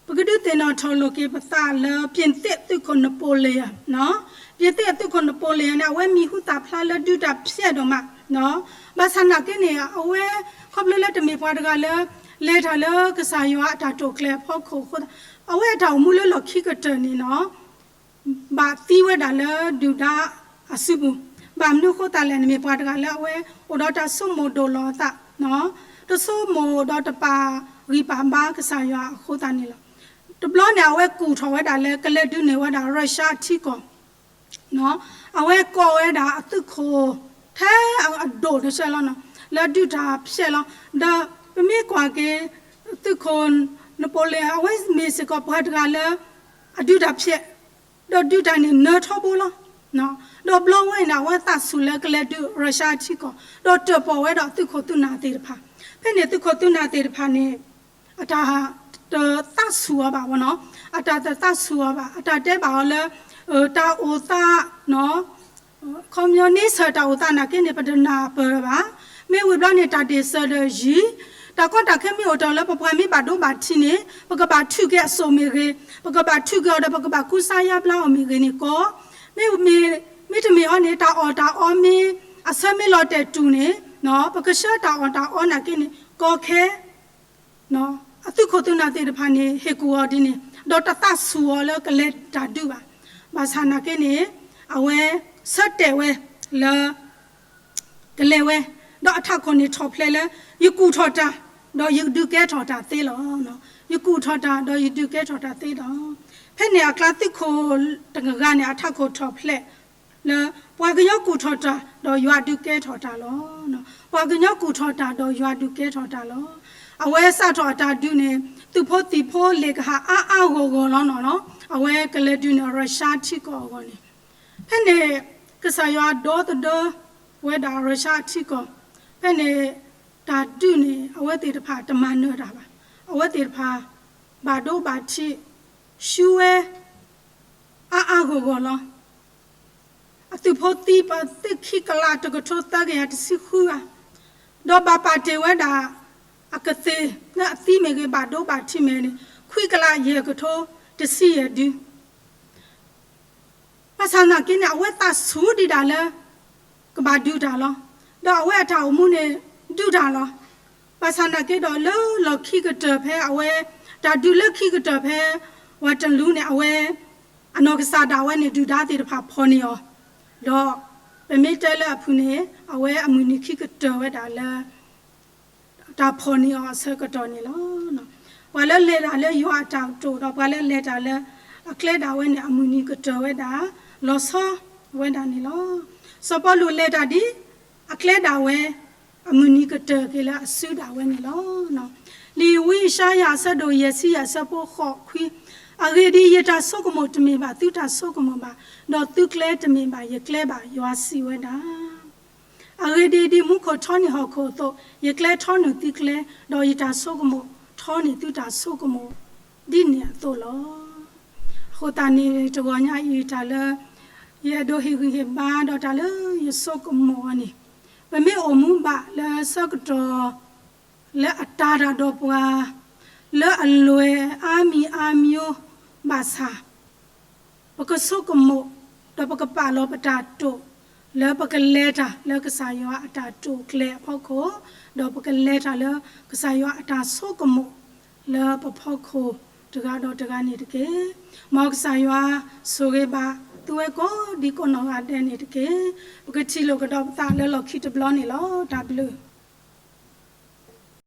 ပကဒုးသ့ၣ်နီၣ်ထီၣ်လိာ်က့ၤပသးလၢ ပြင်သစ်အသုးခိၣ် Napoleon နီၤ, ပြင်သစ်အသုးခိၣ် Napoleon န့ၣ် အဝဲမံၤဟူသၣ်ဖျါလၢဒုးတၢ်ဖျဲးဒိၣ်မးနီၤ, ဘၣ်ဆၣ်နာ်က့န့ၣ် အဝဲခီဖျိလၢတမ့ၢ်ပှၤတဂၤလၢ လဲၤတၢ်လၢကစၢ်ယွၤအတၢ်တိာ်ကျဲၤအဖီခိၣ်အဃိသတး, အဝဲအတၢ်အိၣ်မူလၢလီၢ်ခံကတၢၢ်န့ၣ်နီၤ ဘၣ်သံဝဲဒၣ်လၢဒုၣ်ဒါအစုပူၤ, ဘၣ်မနုၤအဃိသတးလဲၣ်န့ၣ် မ့ၢ်ပှၤတဂၤလၢအဝဲအိၣ်ဒီးတၢ်ဆိကမိၣ်ဒိၣ်လီၤအသး, တဆိကမိၣ်ဒီးတပာ်ဂံၢ်ပာ်ဘါကစၢ်ယွၤအဃိသတးန့ၣ်လီၤ. တဘျီန့ၣ် အဝဲကူၣ်ထီၣ်ဝဲဒၣ်လၢကလဲၤဒုးန့ၢ်ဝဲဒၣ် Russia ထံကီၢ် အဝဲကိးဝဲဒၣ်အသုးခိၣ် ထဲအဒိၣ်တဆၢလီၤနီၤ လၢဒုးတၢ်ဖျဲးလီၤ. ဒီးပမ့ၢ်ကွၢ်က့ၤ သုးခိၣ် Napoleon အဝဲမ့ၢ်စ့ၢ်ကီးပှၤတဂၤလၢ အဒုးတၢ်ဖျဲး, ဒီးဒုးတၢ်န့ၣ်နၢၤထီဘိလီၤ. ဒီးဘျီဝဲန့ၣ် အဝဲသးဆူၣ်လၢကလဲၤဒုး Russia ထံကီၢ်, ဒီးတၢၣ်ပီၣ်ဝဲဒီးသုးခိၣ်သုးနၢ်သ့ၣ်တဖၣ်, ဖဲန့ၣ်သုးခိၣ်သုးနၢ်သ့ၣ်တဖၣ်န့ၣ် အတၢ်တသးဆူၣ်အီၤဘၣ်ဝဲနီၤ, အတၢ်တသးဆူၣ်အီၤဘၣ်, အတၢ်တဲဘၣ်အီၤလၢ တၢ်အိၣ်သးနီၤ ခီပညီန့ဆၢၣ်တၢ်အိၣ်သးနာ်က့န့ၣ် ပတနၢ်ပၢၢ်ဘၣ်. မ့ၢ်ဝံၤဘျီန့ၣ် တၢ်ဒ့ၣ်စၢၤဒီးယံၤ, တၢ်ကီတၢ်ခဲမ့ၢ်အိၣ်တ့ၢ်လၢပပှၤမ့ၢ်ဘၣ်ဒိဘၣ်ထံးန့ၣ် ပကဘၣ်ထုးက့ၤအစိၣ်မ့ၢ်ဂ့ၤ, ပကဘၣ်ထုးက့ၤအီၤဒီး ပကဘၣ်ကူစါယါဘျါအီၤမ့ၢ်ဂ့ၤန့ၣ်ကီ, မ့ၢ် မ့ၢ်တမ့ၢ်အီၤန့ၣ် တၢ်အီၣ်တၢ်အီမ့ၢ် အဆၢမ့ၢ်လီၤတဲာ်တူာ်န့ၣ် ပကဆှၢတၢ်အီၣ်တၢ်အီနာ်က့န့ၣ် ကီခဲ အသုးခိၣ်သုးနၢ်သ့ၣ်တဖၣ်န့ၣ် ဟ့ၣ်ကူၣ်အီၤဒ်န့ၣ် ဒီးတသးဆူၣ်အီၤလၢကလဲၤတၢ်ဒုးဘၣ်. ဘၣ်ဆၣ်နာ်က့န့ၣ် အဝဲဆၢတဲာ်ဝဲလၢ ကလဲၤဝဲ, ဒီးအထးခိၣ်န့ၣ်ထီၣ်ဖျဲးလၢ ယကူၣ်ထီၣ်တၢ် ဒီးယဒုးကဲထီၣ်တၢ်သ့လီၤ. ယကူၣ်ထီၣ်တၢ် ဒီးယဒုးကဲထီၣ်တၢ်သ့လီၤ. ဖဲန့ၣ်အကျါသုးခိၣ်တဂၤန့ၣ် အထးခိၣ်ထီၣ်ဖျဲးလၢ ပှၤကညီကူၣ်ထီၣ်တၢ် ဒီးယွၤဒုးကဲထီၣ်တၢ်လီၤ. ပှၤကညီကူၣ်ထီၣ်တၢ် ဒီးယွၤဒုးကဲထီၣ်တၢ်လီၤ. အဝဲစးထီၣ်အတၢ်ဒုးန့ၣ် သုးဖိသံၣ်ဖိလ့ၣ်ကဟၣ်အါအါဂီၢ်ဂီၢ်လီၤနီၤနီၤ, အဝဲကလဲၤဒုးန့ၢ် Russia ထံကီၢ်အဂီၢ်န့ၣ်, ဖဲန့ၣ် ကစၢ်ယွၤဒီသဒၢဝဲဒၣ် Russia ထံကီၢ်, ဖဲန့ၣ် တၢ်ဒုးန့ၣ် အဝဲသ့ၣ်တဖၣ်တမၤနၢၤတၢ်ဘၣ်. အဝဲသ့ၣ်တဖၣ် ဘၣ်ဒိဘၣ်ထံး ဆူဝဲ အါအါဂီၢ်ဂီၢ်လီၤ. အသုးဖိသံ ပသုးခံကလးတကထိသၢကယၤတဆံဃုဂၤ, ဒီးဘၣ်ပာ်တ့ၢ်ဝဲဒၣ် အကသ့ၣ်လၢအသံမ့ၢ်ဂ့ၤ ဘၣ်ဒိဘၣ်ထံးမ့ၢ်ဂ့ၤန့ၣ် ခွံကလးယဲၢ်ကထိတဆံယဲၢ်ဒု ဘၣ်ဆၣ်သနာ်က့န့ၣ် အဝဲသးဆူၣ်ဒံးဒၣ်လၢ ကဘၣ်ဒုးတၢ်လီၤ. ဒီးအဝဲအတၢ်အိၣ်မူန့ၣ် ဒုးတၢ်လီၤ. ဘၣ်ဆၣ်သနာ်က့ဒီးလၢလီၢ်ခံကတၢၢ်ဖဲအဝဲ တၢ်ဒုးလၢခံကတၢၢ်ဖဲ ဝၤတလူန့ၣ် အဝဲ အနီၢ်ကစၢ်ဒၣ်ဝဲန့ၣ် ဒုၣ်ဒါသ့ၣ်တဖၣ်ဖီၣ်န့ၢ်အီၤ, ဒီးပမ့ၢ်တဲလၢအဖုၣ်န့ၣ် အဝဲအမုၢ်နံၤခံကတၢၢ်ဝဲဒၣ်လၢ တၢ်ဖီၣ်န့ၢ်အီၤအဆၢကတီၢ်န့ၣ်လီၤ. ပှၤလၢလဲၤတၢ်လၢယွၤအတၢ်တိာ် ဒီးပှၤလၢလဲၤတၢ်လၢအကျဲဒၣ်ဝဲန့ၣ် အမုၢ်နံၤကတၢၢ်ဝဲဒၣ် လီၤဆီဝဲဒၣ်န့ၣ်လီၤ. စီၤပီလူးလဲၤတၢ်ဒ်အကျဲဒၣ်ဝဲ အမုၢ်နံၤကတၢၢ်က့ၤလၢအစုဒၣ်ဝဲန့ၣ်လီၤ. လံာ်ဝံယၡါယၤအဆၢဒိၣ်ယဲၢ်ဆံယဲၢ်အဆၢဖိဃိးခွံ, အဂ့ၢ်ဒ်အံၤ, ယတၢ်ဆိကမိၣ်တမ့ၢ်ဘၣ်သုတၢ်ဆိကမိၣ်ဘၣ်, ဒီးသုကျဲတမ့ၢ်ဘၣ်ယကျဲဘၣ်, ယွၤစံးဝဲဒၣ်. အဂ့ၢ်ဒ်အံၤ, ဒ်မူခိၣ်ထီန့ၢ်ဟီၣ်ခိၣ်အသိး, ယကျဲထီန့ၢ်သုကျဲ, ဒီးယတၢ်ဆိကမိၣ်ထီန့ၢ်သုတၢ်ဆိကမိၣ် ဒ်န့ၣ်အသိးလီၤ. အဃိသတးန့ၣ် တဂီၤညါအံၤ တၢ်လၢယအဲၣ်ဒိးဟ့ၣ်ဂံၢ်ဟ့ၣ်ဘါ ဒီးတၢ်လၢယဆိကမိၣ်အီၤန့ၣ်, ပမ့ၢ်အိၣ်မူဘၣ်လၢဆၢကတီၢ် လၢအတၤတၢ်ဒီးပှၤ လၢအလွဲၢ်အါမံၤအါမျိုးဘၣ်ဆၣ် ပကဆိကမိၣ် ဒီးပကပာ်လီၤပတၢ်တိာ် လၢပကလဲၤတၢ်လၢကစၢ်ယွၤအတၢ်တိာ်ကျဲၤအဖီခိၣ်, ဒီးပကလဲၤတၢ်လၢကစၢ်ယွၤအတၢ်ဆိကမိၣ်လၢပဖီခိၣ်တဂၤဒီးတဂၤန့ၣ်တက့ၢ်. မ်ကစၢ်ယွၤဆိၣ်ဂ့ၤဘၣ်သုဝဲကိးဒံကိးနီၢ်ဂၤဒဲးန့ၣ်တက့ၢ်. ပကထံၣ်လိာ်ကဒီးပသးလၢလီၢ်ခံတဘျီန့ၣ်လီၤ. တၢ်ဘျုး